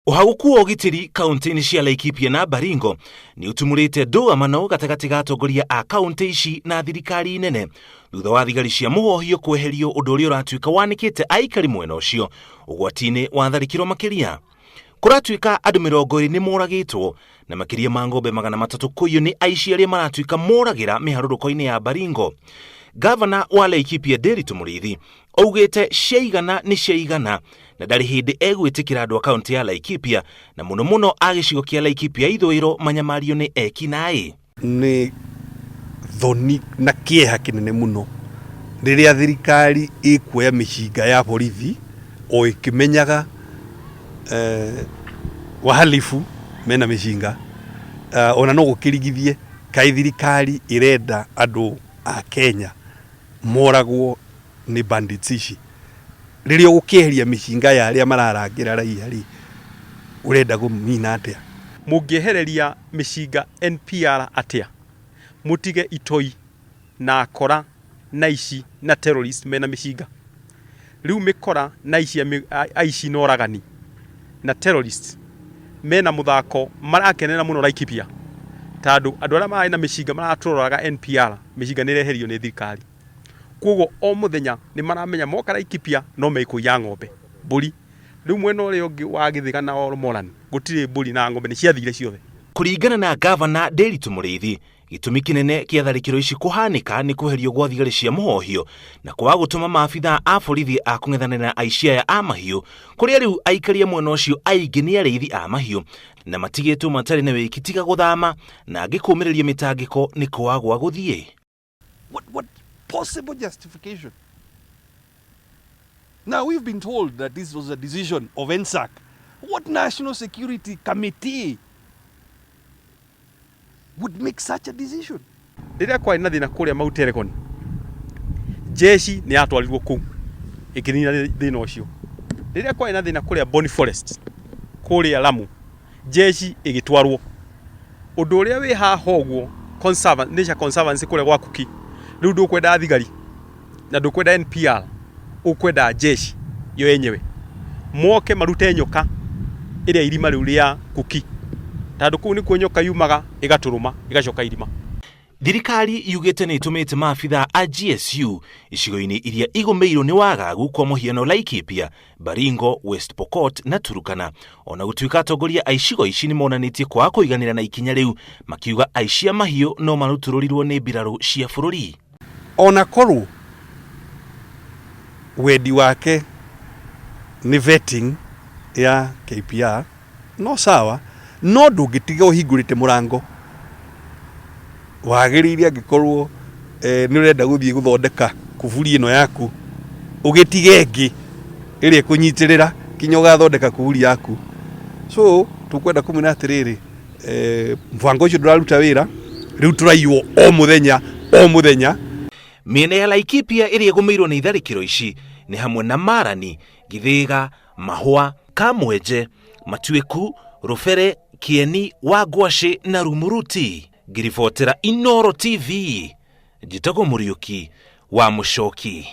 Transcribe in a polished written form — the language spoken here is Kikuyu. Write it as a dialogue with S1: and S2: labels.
S1: Ũhagũku wa ũgitĩri kaunti-inĩ cia Laikipia na Baringo nĩ ũtumũrĩte ndũgamano gatagatĩ ga atongoria a kaunti ici na thirikari nene thutha wa thigari cia mũhohio kweherio, ũndũ ũrĩa ũratuĩka wanĩkĩte aikari mwena ũcio ũgwati-inĩ wa tharĩkĩro makĩria. Kũratuĩka andũ 20 nĩ moragĩtwo na makĩria ma ng'ombe 300 kũiywo nĩ aici arĩa maratuĩka moragĩra mĩharũrũko-inĩ ya Baringo. Gavana wa Laikipia Nderitu Mũrĩithi augĩte ciaigana nĩ ciaigana na ndarĩ hĩndĩ egwĩtĩkĩra andũ a kaunti ya Laikipia na mũno mũno a gĩcigo kĩa Laikipia ithũĩro manyamario nĩ eki-naĩ.
S2: Nĩ thoni na kĩeha kĩnene mũno rĩrĩa thirikari ĩkuoya mĩcinga ya borithi o ĩkĩmenyaga wahalifu mena mĩcinga, ona no gũkĩrigithie kaĩ thirikari ĩrenda andũ a Kenya moragwo nĩ bandits ici. Rĩrĩa ũgũkĩeheria mĩcinga ya arĩa mararangĩra raia rĩ, ũrenda kũmina atĩa?
S3: Mũngĩehereria mĩcinga NPR atĩa mũtige itoi na akora na aici na terrorist mena mĩcinga? Rĩu mĩkora na aici, aici na oragani na terrorist mena mũthako marakenera mũno Laikipia tondũ andũ arĩa mararĩ na mĩcinga maratũroraga NPR, mĩcinga nĩ ĩreherio nĩ thirikari. Koguo o mũthenya nĩ maramenya moka Laikipia no mekũiya ng'ombe, mbũri. Rĩu mwena ũrĩa ũngĩ wa Gĩthĩga na Olmoran gũtirĩ mbũri na ng'ombe nĩ ciathire ciothe.
S1: Kũringana na Ngavana Nderitu Mũrĩithi, gĩtũmi kĩnene kĩa tharĩkĩro ici kũhanĩka nĩ kweherio gwa thigari cia mũhohio na kwaga gũtũma maabithaa a borithi a kũng'ethanĩra na aici aya a mahiũ, kũrĩa rĩu aikari a mwena ũcio aingĩ nĩ arĩithi a mahiũ na matigĩtwo matarĩ na wĩki tiga gũthama na angĩ kũũmĩrĩria mĩtangĩko nĩ kwaga gwa gũthiĩ.
S2: What possible justification? Now, we've been told that this was a decision of NSAC. What National Security Committee would make such a decision?
S3: Rĩrĩa kwarĩ na thĩna kũrĩa Mount Elgon, jeshi nĩ yatwarirwo kũu ĩkĩnina thĩna ũcio. Rĩrĩa kwarĩ na thĩna kũrĩa Boni Forest, kũrĩa Lamu, jeshi ĩgĩtwarwo. Ũndũ ũrĩa wĩ haha ũguo Nature Conservancy kũrĩa gwa Kuki, rĩu ndũkwenda thigari na ndũkwenda NPR, ũkwenda jeshi yo yenyewe moke marute nyoka ĩrĩa irima rĩu rĩa Kuki, tondũ kũu nĩkuo nyoka yumaga ĩgatũrũma ĩgacoka irima.
S1: Thirikari yugĩte nĩ ĩtũmĩte maabithaa a GSU icigo-inĩ iria igũmĩirwo nĩ wagagu kwa mũhiano Laikipia, Baringo, West Pokot na Turkana. Ona gũtuĩka atongoria a icigo ici nĩ monanĩtie kwaga kũiganĩra na ikinya rĩu, makiuga aici a mahiũ no marutũrũrirwo nĩ mbirarũ cia bũrũri.
S2: Ona korwo wendi wake nĩ vetting ya KPR no sawa, no ndũngĩtiga ũhingũrĩte mũrango. Wagĩrĩire angĩkorwo nĩ ũrenda gũthiĩ gũthondeka kuburi ĩno yaku, ũgĩtige ĩngĩ ĩrĩa ĩkũnyitĩrĩra kinya ũgathondeka kuburi yaku. So tũkwenda kũmwĩra atĩrĩrĩ, mũbango ũcio ndũraruta wĩra, rĩu tũraiywo o mũthenya o mũthenya.
S1: Mĩena ya Laikipia ĩrĩa ĩgũmĩirwo nĩ itharĩkĩro ici nĩ hamwe na Marani, Githĩga, Mahũa, Kamwenje, Matuĩku, Rũbere, Kĩeni, Wangwacĩ na Rumuruti. Ngĩribotera Inooro TV, njĩtagwo Mũriũki wa Mũcoki.